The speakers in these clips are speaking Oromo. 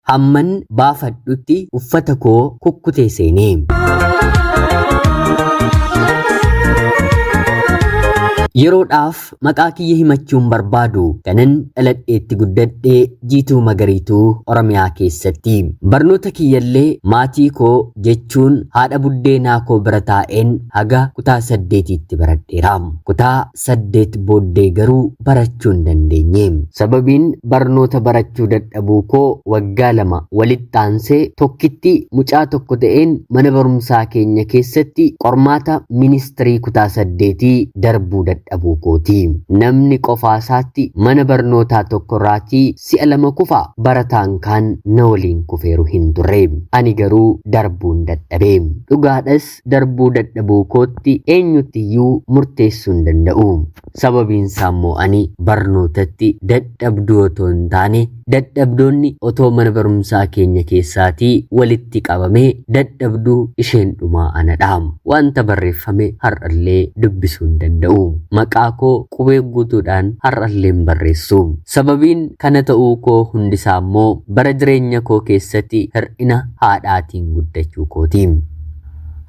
Hamman baafadhutti uffata koo kukkutee seene. Yeroodhaaf maqaa kiyya himachuun barbaadu kanan dhaladheetti guddadhee Jiituu Magariituu Oromiyaa keessatti. Barnoota kiyyallee maatii koo jechuun haadha buddeenaa koo bira taa'een haga kutaa 8tti baradheera. Kutaa 8 booddee garuu barachuu hin dandeenye. Sababiin barnoota barachuu dadhabuu koo waggaa 2 walitti aansee tokkitti mucaa tokko ta'een mana barumsaa keenya keessatti qormaata ministirii kutaa 8 darbuu dadhabuu kooti. Namni qofaasaatti mana barnootaa tokkorraatii si'a 2 kufa, barataan kaan na waliin kufeeru hin turre. Ani garuu darbuun dadhabe. Dhugaadhas darbuu dadhabuu kootti eenyuttiyyuu murteessuu hin danda'u. Sababiinsaa immoo ani barnootatti dadhabduu otoo hin taane dadhabdoonni otoo mana barumsaa keenya keessaatii walitti qabamee dadhabduu isheen dhumaa anadha. Wanta barreeffame har'allee dubbisuu hin danda'u. Maqaa koo qubee guutuudhaan har'allee hin barreessu. Sababiin kana ta'uu koo hundisaa immoo bara jireenya koo keessatti hir'ina haadhaatiin guddachuu kooti.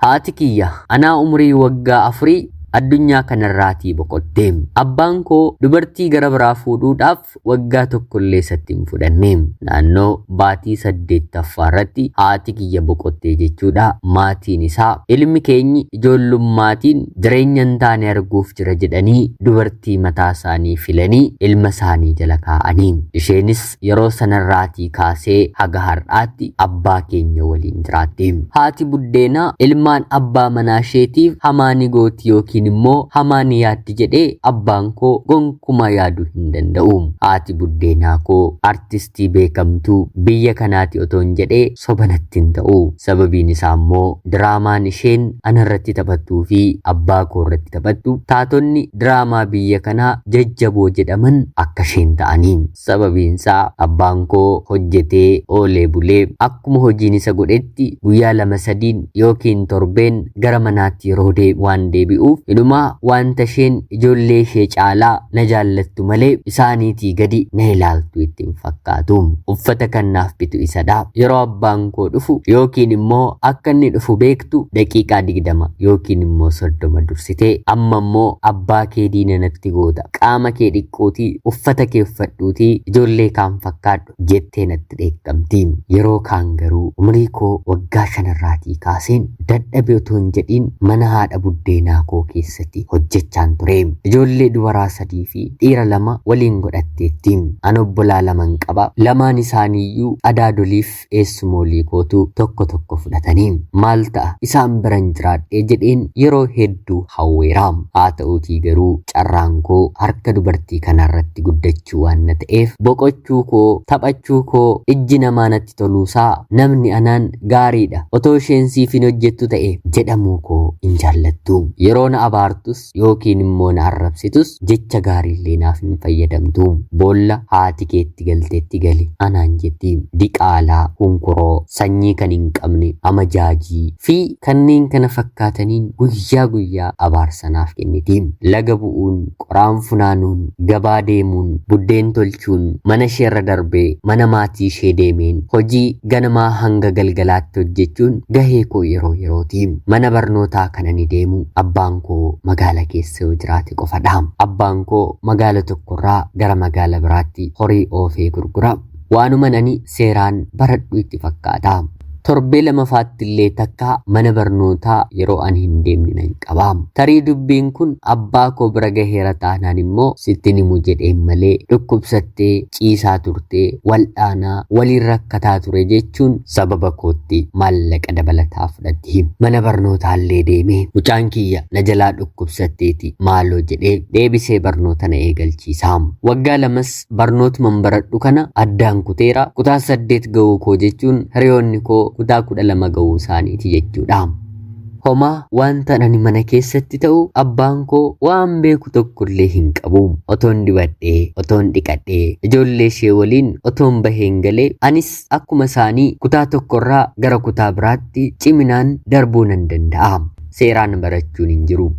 Haati kiyya anaa umurii waggaa afurii addunyaa kanarraatii boqotte. Abbaan koo dubartii gara biraa fuudhuudhaaf waggaa tokkollee isatti hin fudhanne. Naannoo baatii 8ffaa irratti haati kiyya boqottee jechuudha. Maatiin isaa ilmi keenyi ijoollumaatiin jireenya hin taane arguuf jira jedhanii dubartii mataa isaanii filanii ilma isaanii jala kaa'anii. Isheenis yeroo sanarraatii kaasee haga har'aatti abbaa keenya waliin jiraatti. Haati buddeenaa ilmaan abbaa manaa isheetiif hamaa ni gooti yookiin immoo hamaa ni yaaddi jedhee abbaan koo gonkumaa yaaduu hin danda'u. Haati buddeenaa koo artistii beekamtuu biyya kanaati otoon jedhee soba natti hin ta'u. Sababiin isaa immoo diraamaan isheen anarratti taphattuu fi abbaa koo irratti taphattu taatonni diraamaa biyya kanaa jajjaboo jedhaman akka isheen ta'anii. Sababiinsaa abbaan koo hojjetee oolee bulee akkuma hojiin isa godhetti guyyaa 2 sadiin yookiin torbeen gara manaatti yeroo waan deebi'uuf inumaa wanta isheen ijoollee ishee caalaa na jaallattu malee isaaniitii gadi na ilaaltu itti hin fakkaatu. Uffata kan naaf bitu isadha. Yeroo abbaan koo dhufu yookiin immoo akka inni dhufu beektu daqiiqaa 20 yookiin immoo 30 dursitee amma immoo abbaa kee diina natti goota, qaama kee dhiqquutii uffata kee uffadhuutii ijoollee kaan fakkaadhu jettee natti dheekkamti. Yeroo kaan garuu umrii koo waggaa shanarraatii kaaseen dadhabe otoo hin jedhiin mana haadha buddeenaa koo keessatti hojjechaan ture. Ijoollee dubaraa 3 fi dhiira 2 waliin godhatteetti. An obbolaa laman qaba. Lamaan isaaniiyyuu adaadoliif eessumoolii kootu tokko tokko fudhatanii. Maal ta'a isaan biran jiraadhee jedheen yeroo hedduu hawweera. Haa ta'uutii garuu carraan koo harka dubartii kanaarratti guddachuu waan na ta'eef boqochuu koo, taphachuu koo, ijji namaa natti toluusaa, namni anaan gaariidha otoo isheen siif hin hojjettu ta'e jedhamuu koo hin jaallattu. Yeroo na abaartus yookiin immoo na arrabsitus jecha gaariillee naaf hin fayyadamtu. Boolla haati keetti galtetti gali anaan jetti. Diqaalaa, hunkuroo, sanyii kan hin qabne, amajaajii fi kanneen kana fakkaataniin guyyaa guyyaa abaarsa naaf kenniti. Laga bu'uun, qoraan funaanuun, gabaa deemuun, buddeen tolchuun, mana isheerra darbee mana maatii ishee deemeen hojii ganamaa hanga galgalaatti hojjechuun gahee koo yeroo yerooti. Mana barnootaa kan ani deemu abbaan koo magaala keessa yoo jiraate qofadha. Abbaan koo magaala tokkorraa gara magaala biraatti horii oofee gurgura. Waanuman ani seeraan baradhu itti fakkaata. Torbee lamafaatti illee takka mana barnootaa yeroo ani hin deemne nan qaba. Tarii dubbiin kun abbaa koo bira gaheera taanaan immoo sitti himu jedheen malee dhukkubsattee ciisaa turtee wal'aanaa waliin rakkataa ture jechuun sababa kootti maallaqa dabalataa fudhatti. Mana barnootaallee deemee mucaan kiyya na jalaa dhukkubsatteeti maaloo jedhee deebisee barnoota na eegalchiisa. Waggaa lamas barnootuman baradhu kana addaan kuteera. Kutaa 8 ga'uu koo jechuun hiriyoonni koo kutaa 12 ga'uu isaaniiti jechuudha. Homaa wanta ani mana keessatti ta'u abbaan koo waan beeku tokkollee hin qabu. Otoon dibadhee, otoon dhiqadhee, ijoollee ishee waliin otoon baheen galee anis akkuma isaanii kutaa tokkorraa gara kutaa biraatti ciminaan darbuu nan danda'a. Seeraan barachuun hin jiru.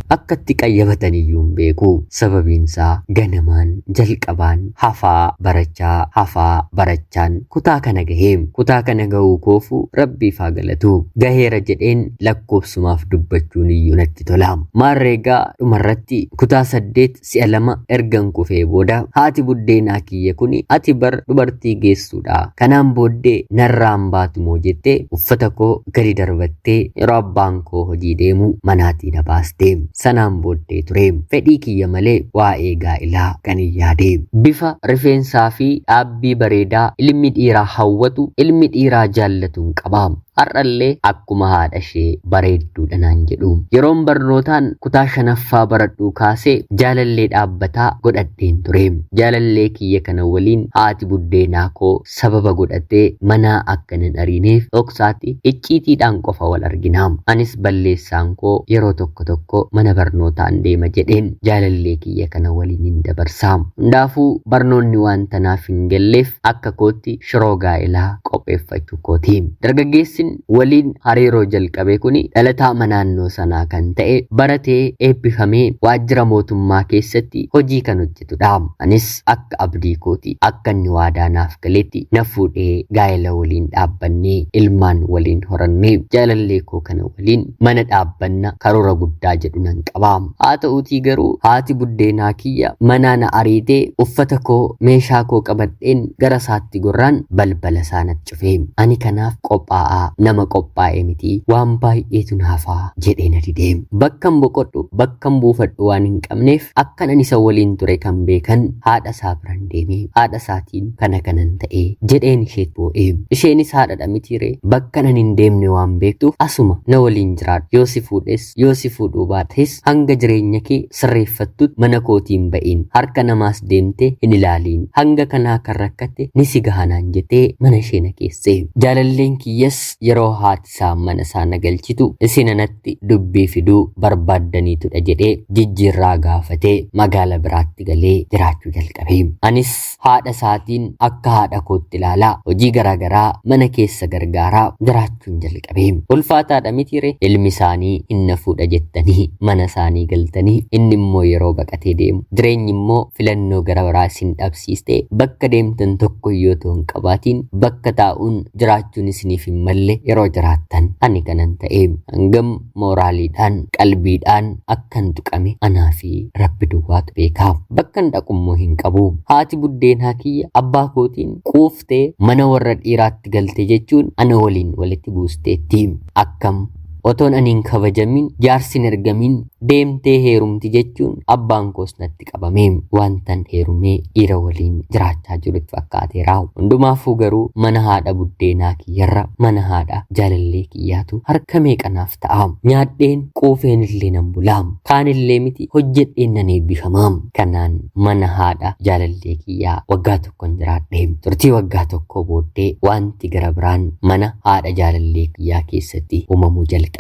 Akka itti qayyabatan iyyuu hin beeku. Sababiinsaa ganamaan jalqabaan hafaa barachaa hafaa barachaan kutaa kana gahee. Kutaa kana gahuu koofu rabbiif haa galatu. Gaheera jedheen lakkoofsumaaf dubbachuun iyyuu natti tola. Maarreegaa dhumarratti kutaa 8 si'a 2 ergan kufee booda haati buddeenaa kiyya kuni ati bar dubartii geessuudha. Kanaan booddee narraan baatu moo jettee uffata koo gadi darbattee yeroo abbaan koo hojii deemu manaatii na baaste. Sanaan booddee ture fedhii kiyya malee waa'ee gaa'ilaa kan hin yaade. Bifa rifeensaa fi dhaabbii bareedaa ilmi dhiiraa hawwatu, ilmi dhiiraa jaallatuun qaba. Har'allee akkuma haadha ishee bareedduudha naan jedhu. Yeroon barnootaan kutaa 5ffaa baradhuu kaasee jaalallee dhaabbataa godhadheen ture. Jaalallee kiyya kana waliin haati buddeenaa koo sababa godhattee manaa akka nan ariineef dhoksaatti icciitiidhaan qofa wal argina. Anis balleessaan koo yeroo tokko tokko mana barnootaan deema jedheen jaalallee kiyya kana waliin hin dabarsa. Hundaafuu barnoonni waan tanaaf hin galleef akka kootti shiroo gaa'elaa qopheeffachuu kooti. Dargaggeessin waliin hariiroo jalqabe kuni dhalataa naannoo sanaa kan ta'e baratee eebbifamee waajjira mootummaa keessatti hojii kan hojjetudha. Anis akka abdii kooti akka inni waadaa naaf galetti na fuudhee gaa'ela waliin dhaabbannee ilmaan waliin horannee jaalallee koo kana waliin mana dhaabbanna karoora guddaa jedhu nan qaba. Haa ta'uutii garuu haati buddeenaa kiyya manaa na ariitee uffata koo meeshaa koo qabadheen gara isaatti gorraan balbala isaa natti cufe. Ani kanaaf qophaa'aa nama qophaa'e miti, waan baay'eetu naafaa jedhee na dide. Bakkan boqodhu bakkan buufadhu waan hin qabneef akkan ani isa waliin ture kan beekan haadha isaa biran deeme. Haadha isaatiin kana kanan ta'e jedheen isheet boo'e. Isheenis haadha mitiire bakkan ani hin deemne waan beektuuf asuma na waliin jiraadhu. Yoo si fuudhes yoo si fuudhuu baates hanga jireenya kee sirreeffattutti mana kootiin ba'iin harka namaas deemte hin ilaaliin hanga kanaa kan rakkatte ni si gahanaan jettee mana ishee na keesse. Jaalalleen kiyyas yeroo haati isaa mana isaa na galchitu isin anatti dubbii fiduu barbaaddaniitudha jedhee jijjiirraa gaafatee magaala biraatti galee jiraachuu jalqabe. Anis haadha isaatiin akka haadha kootti ilaalaa hojii garaagaraa mana keessa gargaaraa jiraachuun jalqabe. Ulfaataadha mitiire ilmi isaanii hin na fuudha jettanii mana isaanii galtanii inni immoo yeroo baqatee deemu jireenyi immoo filannoo gara biraa isin dhabsiiste bakka deemtan tokko iyyuu otoo hin qabaatiin bakka taa'uun jiraachuun isiniif hin malle yeroo jiraattan ani kanan ta'e hangam mooraaliidhaan qalbiidhaan akkan tuqame anaa fi rabbi duwwaatu beeka. Bakkan dhaqummoo hin qabu. Haati buddeenaa kiyya abbaa kootiin quuftee mana warra dhiiraatti galte jechuun ana waliin walitti buusteetti. Akkam otoon ani hin kabajamin jaarsi hin ergamin deemtee heerumti jechuun abbaan koos natti qabame. Wantan heerumee dhiira waliin jiraachaa jiru itti fakkaateera. Hundumaafuu garuu mana haadha buddeenaa kiyyarra mana haadha jaalallee kiyyaatu harka meeqanaaf ta'a. Nyaadheen quufeen illee nan bula. Kaan illee miti hojjedheen nan eebbifama. Kanaan mana haadha jaalallee kiyyaa waggaa tokkon jiraadhe. Turtii waggaa tokko booddee wanti gara biraan mana haadha jaalallee kiyyaa keessatti uumamuu jalqabe.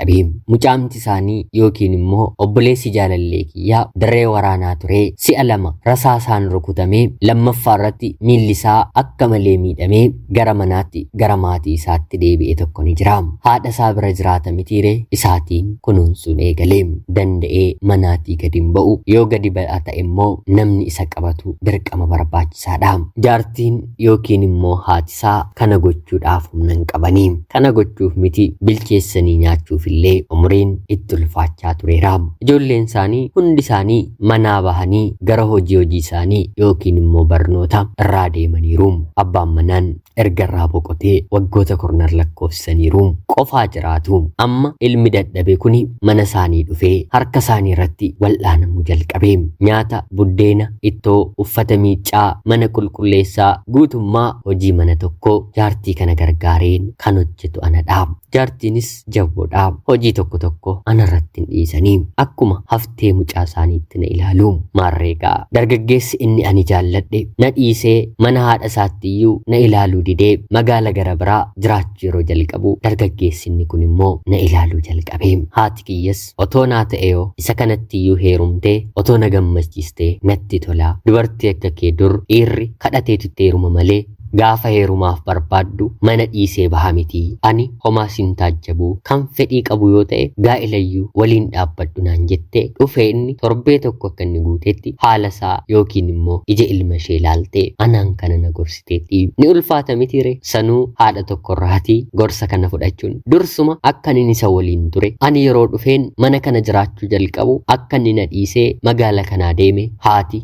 Mucaamti isaanii yookiin immoo obboleessi jaalallee kiyyaa dirree waraanaa ture si'a 2 rasaasaan rukutamee lammaffaa irratti miilli isaa akka malee miidhamee gara manaatti gara maatii isaatti deebi'e tokko ni jira. Haadha isaa bira jiraata mitiire isaatiin kunuunsuun eegale. Danda'ee manaatii gadi hin ba'u, yoo gadi ba'a ta'e immoo namni isa qabatu dirqama barbaachisaadha. Jaartiin yookiin immoo haati isaa kana gochuudhaaf humna hin qabanii. Kana gochuuf miti bilcheessanii nyaachuuf illee umriin itti ulfaachaa tureera. Ijoolleen isaanii hundi isaanii manaa bahanii gara hojii isaanii yookiin immoo barnoota irraa deemaniiru. Abbaan manaan erga irraa boqotee waggoota kurnan lakkoofsisaniiru. Qofaa jiraatu. Amma ilmi dadhabe kuni mana isaanii dhufee harka isaanii irratti wal'aanamuu jalqabe. Nyaata, buddeena, ittoo, uffata miiccaa, mana qulqulleessaa, guutummaa hojii mana tokkoo jaartii kana gargaareen kan hojjetu anadha. Jaartiinis jabboodha. Hojii tokko tokko anarratti hin dhiisanii. Akkuma haftee mucaa isaaniitti na ilaalu. Maarreegaa dargaggeessi inni ani jaalladhe na dhiisee mana haadha isaatti iyyuu na ilaaluu didee magaala gara biraa jiraachuu yeroo jalqabu dargaggeessi inni kun immoo na ilaaluu jalqabe. Haati kiyyas otoo naa ta'eeyoo isa kanatti iyyuu heerumtee otoo na gammachiistee natti tola. Dubartii akka kee dur dhiirri kadhateetu itti heeruma malee Gaafa heerumaaf barbaaddu mana dhiisee baha miti. Ani homaa sin taajjabuu, kan fedhii qabu yoo ta'e gaa'ilayyuu waliin dhaabbadhu naan jette. Dhufee inni torbee tokko akka inni guutetti haala isaa yookiin immoo ija ilma ishee ilaaltee anaan kana na gorsiteetti. Ni ulfaata mitiire sanuu haadha tokkorraatii gorsa kana fudhachuun. Dursuma akka inni isa waliin ture, ani yeroo dhufeen mana kana jiraachuu jalqabu akka inni na dhiisee magaala kanaa deeme haati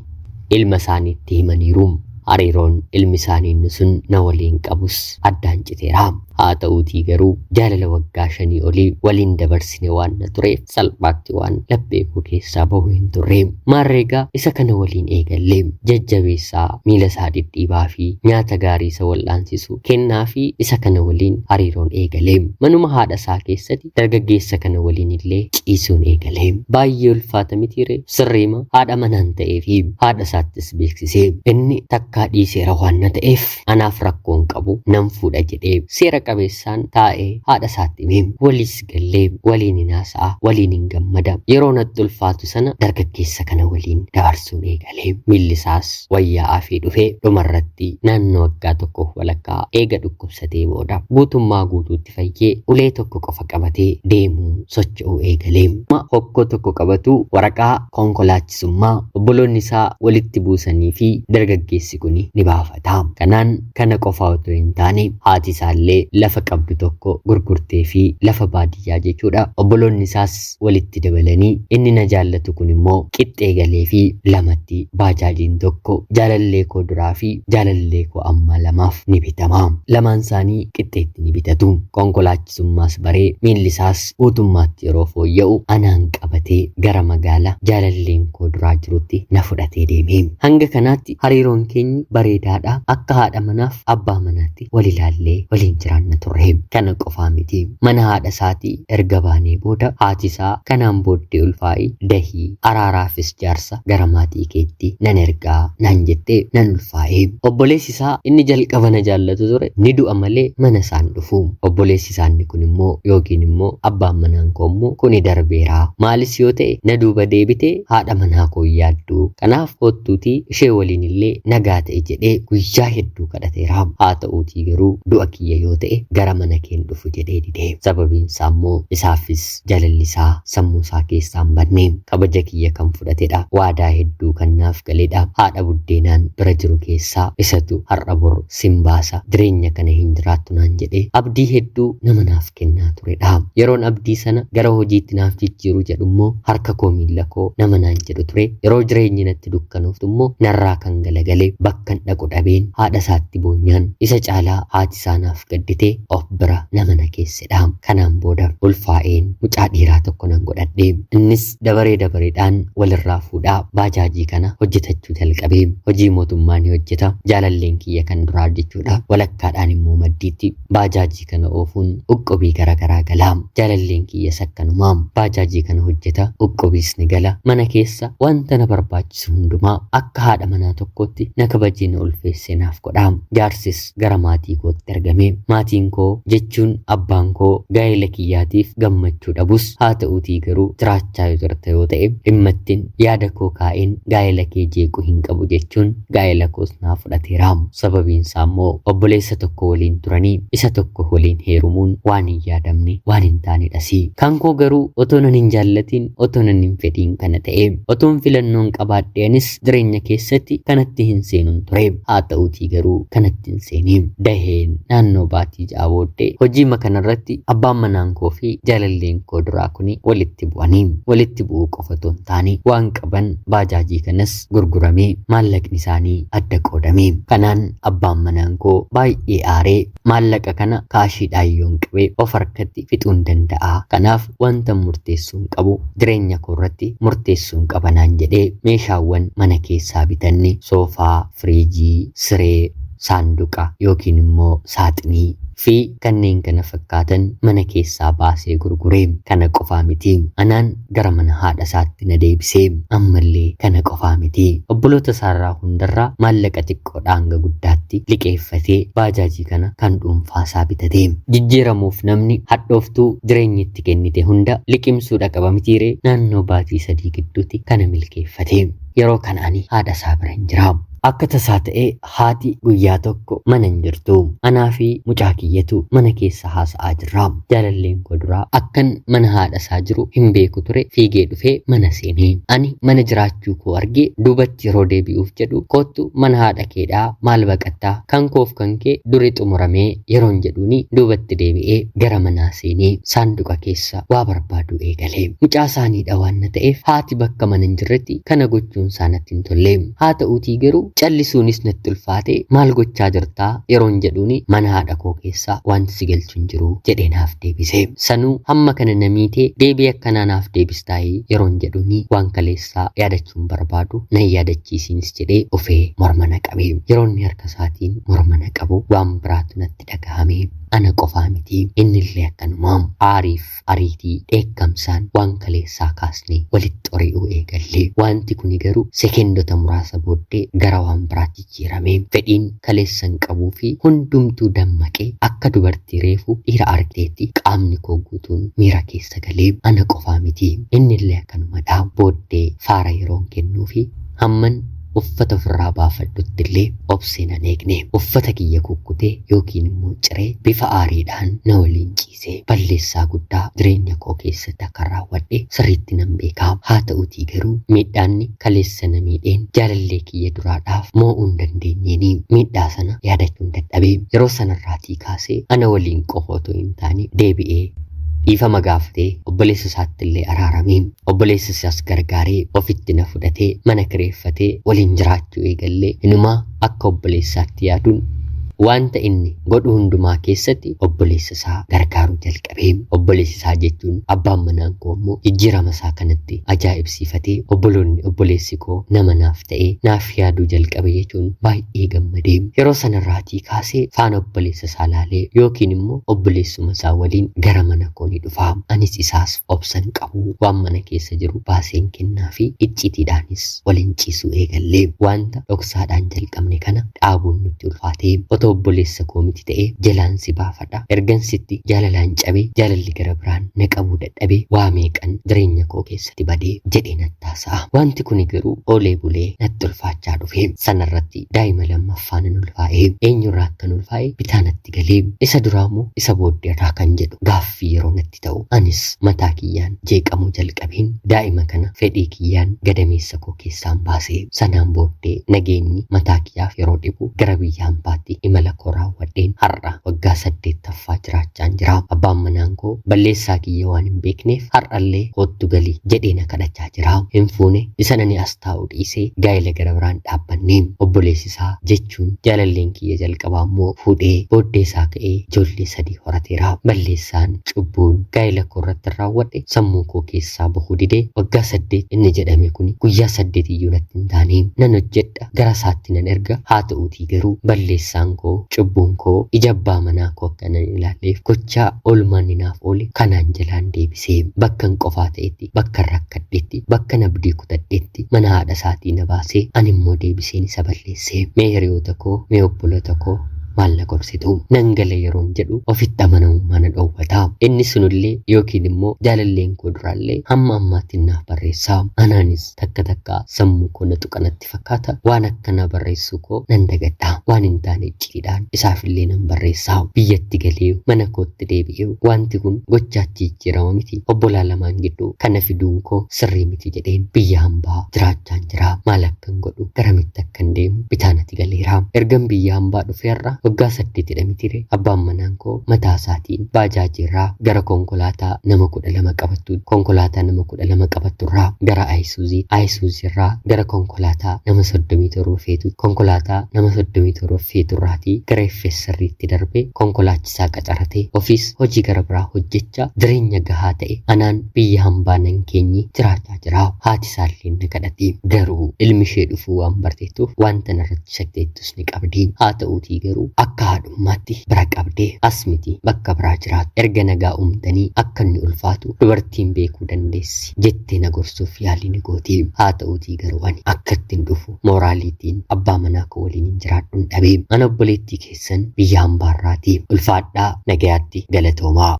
ilma isaaniitti himaniiru. Hariiroon ilmi isaanii inni sun na waliin qabus addaan citeera. Haa ta'uutii garuu jaalala waggaa 5 olii waliin dabarsine waan na tureef salphaatti waan laphee koo keessaa bahu hin turre. Maarreegaa isa kana waliin eegalle. Jajjabeessaa, miila isaa dhidhiibaa fi nyaata gaarii isa wal'aansisu kennaa fi isa kana waliin hariiroon eegale. Manuma haadha isaa keessatti dargaggeessa kana waliin illee ciisuun eegale. Baay'ee ulfaata mitiire? Sirriima haadha manaan ta'ee fi haadha isaattis beeksise. Inni takkaa dhiiseera waan na ta'eef anaaf rakkoon qabu, nan fuudha jedhee seera qabeessaan taa'ee haadha isaatti hime. Waliis gallee waliin hin haasa'a, waliin hin gammada. Yeroo natti ulfaatu sana dargaggeessa kana waliin dabarsuun eegale. Miilli isaas wayyaa'aa fi dhufee dhumarratti naannoo waggaa tokkoof walakkaa eega dhukkubsatee booda guutummaa guutuutti fayyee ulee tokko qofa qabatee deemuu socho'uu eegale. Hokkoo tokko qabatu waraqaa konkolaachisummaa obboloonni isaa walitti buusanii fi dargaggeessi kun ni baafata. Kanaan kana qofa otoo hin taane haati isaallee lafa qabdu tokko gurgurtee fi lafa baadiyyaa jechuudha. Obboloonni isaas walitti dabalanii inni na jaallatu kun immoo qixxee galee fi lamatti baajaajiin tokko jaalallee koo duraa fi jaalallee koo ammaa lamaaf ni bitama. Lamaan isaanii qixxeetti ni bitatu. Konkolaachisummaas baree miilli isaas guutummaatti yeroo fooyya'u anaan qabatee gara magaala jaalalleen koo duraa jirutti na fudhatee deeme. Hanga kanaatti hariiroon keenya bareedaadha. Akka haadha manaaf abbaa manaatti wal ilaallee waliin jiraanna turre. Kana qofaa miti. Mana haadha isaatii erga baanee booda haati isaa kanaan booddee ulfaa'i, dahii, araaraafis jaarsa gara maatii keetti nan ergaa naan jettee nan ulfaa'e. Obboleessi isaa inni jalqaba na jaallatu ture ni du'a malee mana isaan dhufu. Obboleessi isaa inni kun immoo yookiin immoo abbaan manaan koo immoo kuni darbeera. Maalis yoo ta'e na duuba deebitee haadha manaa koo hin yaaddu. Kanaaf kottuutii ishee waliin illee nagaa ta'e jedhee guyyaa hedduu kadhateera. Haa ta'uutii garuu du'a kiyya yoo ta'e gara mana keen dhufu jedhee dide. Sababiin isaa immoo isaafis jaalalli isaa sammuu isaa keessaa hin badne. Kabaja kiyya kan fudhatedha. Waadaa hedduu kan naaf galedha. Haadha buddeenaan bira jiru keessaa isatu har'a bor sin baasa, jireenya kana hin jiraattu naan jedhee abdii hedduu nama naaf kennaa turedha. Yeroon abdii sana gara hojiitti naaf jijjiiru jedhu immoo harka koo miilla koo nama naan jedhu ture. Yeroo jireenyi natti dukkanooftu immoo narraa kan galagale bakkan dhaqu dhabeen haadha isaatti boonyaan isa caalaa haati isaa naaf gaddite of bira nama na keessedha. Kanaan booda ulfaa'een mucaa dhiiraa tokko nan godhadhe. Innis dabaree dabareedhaan walirraa fuudhaa baajaajii kana hojjetachuu jalqabe. Hojii mootummaa ni hojjeta. Jaalalleen kiyya kan duraa jechuudha. Walakkaadhaan immoo maddiitti baajaajii kana oofuun uqqubii garaagaraa gala. Jaalalleen kiyyas akkanuma baajaajii kana hojjeta, uqqubiis ni gala. Mana keessa wanta na barbaachisu hundumaa akka haadha manaa tokkootti na kabajee na ulfeessee naaf godha. Jaarsis gara maatii kootti argame. Maatiin koo jechuun abbaan koo gaa'ela kiyyaatiif gammachuu dhabus, haa ta'uutii garuu jiraachaa yoo jirta yoo ta'e dhimmattiin yaada koo kaa'een gaa'ela kee jeequu hin qabu jechuun gaa'ela koos naa fudhateera. Sababiin isaa immoo obboleessa tokko waliin turanii isa tokko waliin heerumuun waan hin yaadamne, waan hin taanedhasi. Kan koo garuu otoo nan hin jaallatiin, otoo nan hin fedhiin kana ta'e. Otoon filannoon qabaadhe anis jireenya keessatti kanatti hin seenun ture. Haa ta'uutii garuu kanatti hin seene. Daheen naannoo baatii 6 booddee hojiima kanarratti abbaan manaan koo fi jaalalleen koo duraa kuni walitti bu'anii. Walitti bu'uu qofa otoo hin taane waan qaban baajaajii kanas gurguramee maallaqni isaanii adda qoodame. Kanaan abbaan manaan koo baay'ee aaree maallaqa kana kaashiidhaan yoon qabe of harkatti fixuun danda'a. Kanaaf wanta murteessuun qabu jireenya koo irratti murteessuun qaba naan jedhee meeshaawwan mana keessaa bitanne soofaa, firiijii, siree, saanduqa yookiin immoo saaxinii fi kanneen kana fakkaatan mana keessaa baasee gurgure. Kana qofaa miti. Anaan gara mana haadha isaatti na deebisee. Ammallee kana qofaa miti. Obboloota isaarraa hundarraa maallaqa xiqqoodhaa hanga guddaatti liqeeffatee baajaajii kana kan dhuunfaa isaa bitate. Jijjiiramuuf namni hadhooftuu jireenyi itti kennite hunda liqimsuudha qaba mitiiree naannoo baatii 3 gidduutti kana milkeeffate. Yeroo kana ani haadha isaa bira hin jira. Akka tasaa ta'ee haati guyyaa tokko mana hin jirtu. Anaa fi mucaa kiyyatu mana keessa haasa'aa jirra. Jaalalleen koo duraa akkan mana haadha isaa jiru hin beeku ture fiigee dhufee mana seene. Ani mana jiraachuu koo argee duubatti yeroo deebi'uuf jedhu koottu mana haadha keedhaa maal baqattaa kan koof kan kee duri xumuramee yeroon jedhuuni duubatti deebi'ee gara manaa seenee saanduqa keessa waa barbaaduu eegale. Mucaa isaaniidha waan na ta'eef haati bakka mana hin jirretti kana gochuun isaa natti hin tolle. Haa ta'uutii garuu callisuunis natti ulfaate maal gochaa jirtaa yeroon jedhuuni mana haadha koo keessaa wanti si galchu hin jiru jedhee naaf deebise. Sanuu hamma kana na miitee deebii akkanaa naaf deebistaayii yeroon jedhuuni waan kaleessaa yaadachuun barbaadu nan yaadachiisiinis jedhee dhufee morma na qabe. Yeroo inni harka isaatiin morma na qabu waan biraatu natti dhagahame. Ana qofaa miti innillee akkanuma aariif ariitii dheekkamsaan waan kaleessaa kaasnee walitti xori'uu eegalle. Wanti kuni garuu sekendota muraasa booddee gara waan biraatti jijjiirame. Fedhiin kaleessan qabuu fi hundumtuu dammaqee akka dubartii reefu dhiira argiteetti qaamni koo guutuun miira keessa galee ana qofaa miti innillee akkanumadha. Booddee faara yeroon kennuu fi hamman uffata ofirraa baafadhutti illee obsee nan eegne. Uffata kiyya kukkutee yookiin immoo ciree bifa aariidhaan na waliin ciise. Balleessaa guddaa jireenya koo keessatti akka raawwadhe sirriitti nan beeka. Haa ta'uutii garuu miidhaanni kaleessa na miidheen jaalallee kiyya duraadhaaf moo'uu hin dandeenyeeni miidhaa sana yaadachuun dadhabe. Yeroo sanarraatii kaasee ana waliin qofa otoo hin taane deebi'ee dhiifama gaafatee obboleessa isaatti illee araarame. Obboleessa isaas gargaaree ofitti na fudhatee mana kireeffatee waliin jiraachuu eegallee inumaa akka obboleessaatti yaaduun wanta inni godhu hundumaa keessatti obboleessa isaa gargaaruu jalqabe. Obboleessa isaa jechuun abbaan manaan koo immoo jijjiirama isaa kanatti ajaa'ibsiifatee obboloonni obboleessi koo nama naaf ta'ee naaf yaaduu jalqabe jechuun baay'ee gammadee. Yeroo sanarraatii kaasee faana obboleessa isaa laalee yookiin immoo obboleessuma isaa waliin gara mana koo ni dhufa. Anis isaas obsan qabu waan mana keessa jiru baaseen kennaa fi iccitiidhaanis waliin ciisuu eegallee. Wanta dhoksaadhaan jalqabne kana dhaabuun nutti ulfaate. Otoo obboleessa koo miti ta'ee jalaan si baafadha. Ergan sitti jaalalaan cabee jaalalli gara biraan na qabuu dadhabee waa meeqan jireenya koo keessatti badee jedhee natti haasa'a. Wanti kuni garuu oolee bulee natti ulfaachaa dhufe. Sanarratti daa'ima lammaffaa nan ulfaa'e. Eenyurraa akkan ulfaa'e bitaa natti galee isa duraa moo isa booddeerraa kan jedhu gaaffii yeroo natti ta'u anis mataa kiyyaan jeeqamuu jalqabeen daa'ima kana fedhii kiyyaan gadameessa koo keessaan baase. Sanaan booddee nageenyi mataa kiyyaaf yeroo dhibu gara biyya hambaatti imala koo raawwadheen har'a waggaa 8ffaa jiraachaan jira. Abbaan manaan koo balleessaa kiyya waan hin beekneef har'allee koottu gali jedhee na kadhachaa jira. Hin fuune isa nani as taa'u dhiisee gaa'ela gara biraan dhaabbanne. Obboleessi isaa jechuun jaalalleen kiyya jalqabaa immoo fuudhee booddee isaa ka'ee ijoollee 3 horateera. Balleessaan cubbuun gaa'ela koo irratti raawwadhe sammuu koo keessaa bahuu didee waggaa 8 inni jedhame kuni guyyaa 8 iyyuu natti hin taane. Nan hojjedha gara isaatti nan erga haa ta'uutii garuu balleessaan koo cubbuun koo ija abbaa manaa koo akka nan ilaalleef gochaa oolmaan naaf oole kanaan jalaan deebisee bakkan qofaa ta'etti bakkan rakkadhetti bakkan abdii kutadhetti mana haadha isaatii na baasee ani immoo deebiseen isa balleessee. Mee hiriyoota koo mee obboloota koo maal na gorsitu? Nan gala yeroon jedhu ofitti amanamummaa na dhoowwata. Inni sunillee yookiin immoo jaalalleen koo duraallee hamma ammaatti naaf barreessa. Anaanis takka takka sammuu koo na tuqa natti fakkaata. Waan akkanaa barreessuu koo nan dagadha. Waan hin taane icciidhaan isaafillee nan barreessa. Biyyatti galee mana kootti deebi'ee wanti kun gochaatti jijjiirama miti. Obbolaa lamaan gidduu kana fiduun koo sirrii miti jedheen biyya hambaa jiraachaan jira. Maal akkan godhu garamitti akkan deemu bitaa natti galeera. Ergan biyya hambaa dhufeerra waggaa 8 mitire abbaan manaan koo mataa isaatiin baajaajiirraa gara konkolaataa nama 12 qabattu konkolaataa nama 12 qabatturraa gara Ayisuuzii Ayisuuziirraa gara konkolaataa nama 37 feetu konkolaataa nama 37 feeturraatii gara FSR'tti darbee konkolaachisaa qacaratee ofiis hojii gara biraa hojjechaa jireenya gahaa ta'e anaan biyya hambaa nan keenyi jiraachaa jira. Haati isaallee na kadhatti garuu ilmi ishee dhufuu waan barteettuuf wanta narratti shakkeettus ni qabdi. Haa ta'uutii garuu Akka haadhummaatti bira qabdee as miti bakka biraa jiraatu. Erga nagaa uumtanii akka inni ulfaatu dubartiin beekuu dandeessi jettee na gorsuuf yaalii ni gooti. Haa ta'uutii garuu ani akka ittiin dhufu mooraaliitiin abbaa manaa koo waliin hin jiraadhun dhabee. Ana obboleettii keessan biyya hambaarraati. Ulfaadhaa nagayaatti galatoomaa.